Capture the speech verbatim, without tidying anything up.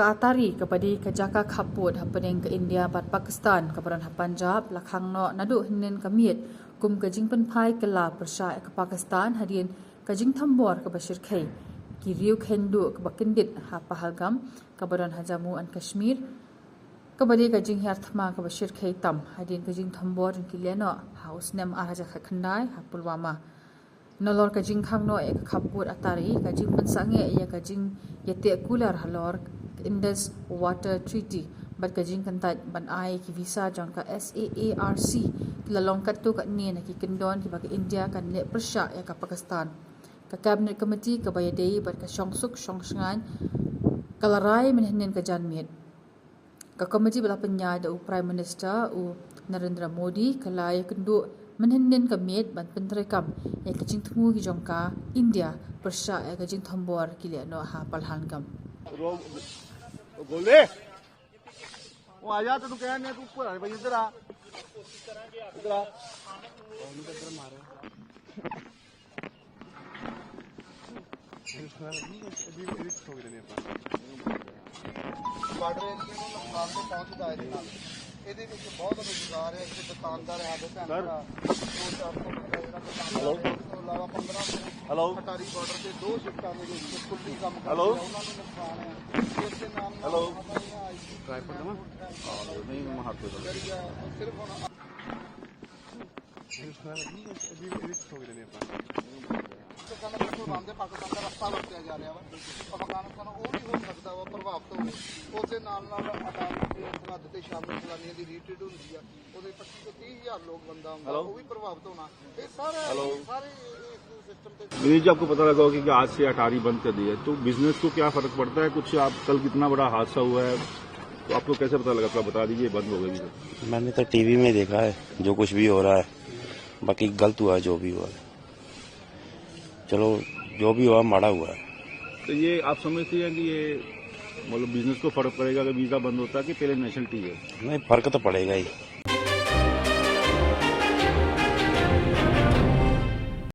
Ka Atari kaba dei ka jaka khappud hapdeng ka India bad Pakistan kaba don ha Punjab la khang noh naduh hynnin ka miet kum ka jingpynphai kylla pyrshah ïa ka Pakistan hadien ka jingthombor kaba shyrkhei ki riew kheiñ duh kaba kyndit ha Pahalgam kaba don ha Jammu and Kashmir, kaba dei ka jinghiar thma kaba shyrkhei tam hadien ka jingthombor jong ki lehnoh ha u snem ar hajar khatkhyndai ha Pulwama. Nalor ka jingkhang noh ïa ka khappud Atari, ka jingpynsangeh ïa ka jingïateh kular halor ka Indus Water Treaty bad ka jingkyntait ban ai ki visa jong ka SAARC ki la long katto katne na ki kyndon kiba ka India kan leh pyrshah ïa ka Pakistan. Ka Cabinet Committee kaba ïadei bad ka shongsuk shongshngaiñ ka la rai mynhynnin ka janmiet. Ka komiti ba la pynïaid da u Prime Minister u Narendra Modi ka la ïakynduh mynhynnin ka miet ban pyntreikam ïa ka jingthmu ki jong ka India pyrshah ïa ka jingthombor ki lehnoh ha Pahalgam. बोले, वो आ जा तो तू कह नहीं, तू ऊपर आ भाई, इधर आ, इधर आ। ਬਾਰਡਰ ਏਰੀਆ ਨੂੰ ਨੁਕਸਾਨ ਤੇ ਪਹੁੰਚਦਾ ਹੈ ਇਹਦੇ ਨਾਲ। ਇਹਦੇ ਵਿੱਚ ਬਹੁਤ ਰੁਜ਼ਗਾਰ ਹੈ, ਇੱਥੇ ਦੁਕਾਨਦਾਰ ਹੈ, ਸਾਡੇ ਭੈਣ ਭਰਾ, ਦੋ ਚਾਰ ਸੌ ਬੰਦਾ ਜਿਹੜਾ ਦੁਕਾਨਦਾਰ ਹੈ। ਇਸ ਤੋਂ ਇਲਾਵਾ ਪੰਦਰਾਂ ਸੌ ਹੈਲੋ। ਅਟਾਰੀ ਬਾਰਡਰ ਤੇ ਦੋ ਸ਼ਿਫਟਾਂ ਦੇ ਵਿੱਚ ਕੁੱਲੀ ਕੰਮ ਕਰਦੇ ਆ, ਉਹਨਾਂ ਨੂੰ ਨੁਕਸਾਨ ਹੈ। ਇਸ ਦੇ ਨਾਲ ਨਾਲ ਹੈਲੋ। ਟ੍ਰਾਈਪੋਡ ਦੇਵਾਂ? ਨਹੀਂ, ਮੈਂ ਹੱਥ ਤੇ ਸਿਰਫ ਹੁਣ ਪਾਕਿਸਤਾਨ ਦਾ ਬਿਲਕੁਲ ਬੰਦ ਹੈ, ਪਾਕਿਸਤਾਨ ਦਾ ਰਸਤਾ ਵਰਤਿਆ ਜਾ ਰਿਹਾ ਵਾ। ਅਫਗਾਨਿਸਤਾਨ ਉਹ ਵੀ ਹੋ ਸਕਦਾ ਵਾ ਪ੍ਰਭਾਵਿਤ ਹੋਵੇ। ਉਹਦੇ ਨਾਲ ਨਾਲ ਅਦਾਲਤ ਦੇ ਸਰਹੱਦ ਤੇ ਸ਼ਾਮਲ ਸੈਲਾਨੀਆਂ ਦੀ ਰੀਟਰੀਟ ਹੁੰਦੀ ਆ, ਉਹਦੇ ਪੱਚੀ ਤੋਂ ਤੀਹ ਹਜ਼ਾਰ ਲੋਕ ਬੰਦਾ ਆਉਂਦਾ, ਹੈਲੋ। ਉਹ ਵੀ ਪ੍ਰਭਾਵਿਤ ਹੋਣਾ। ਇਹ ਸਾਰਾ ਹੈਲੋ। ਸਾਰੇ ਇਸ ਸਿਸਟਮ ਤੇ विनीत जी, आपको पता लगा होगा कि आज से अटारी बंद कर दी है, तो बिजनेस को क्या फर्क पड़ता है? कुछ आप कल कितना बड़ा हादसा हुआ है, तो आपको कैसे पता लगा? थोड़ा बता दीजिए, बंद हो गई। मैंने तो टीवी में देखा है जो कुछ भी हो रहा है, बाकी गलत हुआ है जो भी हुआ है। चलो, जो भी हुआ माड़ा हुआ है। तो ये आप समझते हैं कि ये मतलब बिजनेस को फर्क पड़ेगा अगर वीजा बंद होता है कि पहले नेशनलिटी है? नहीं, फर्क तो पड़ेगा ही।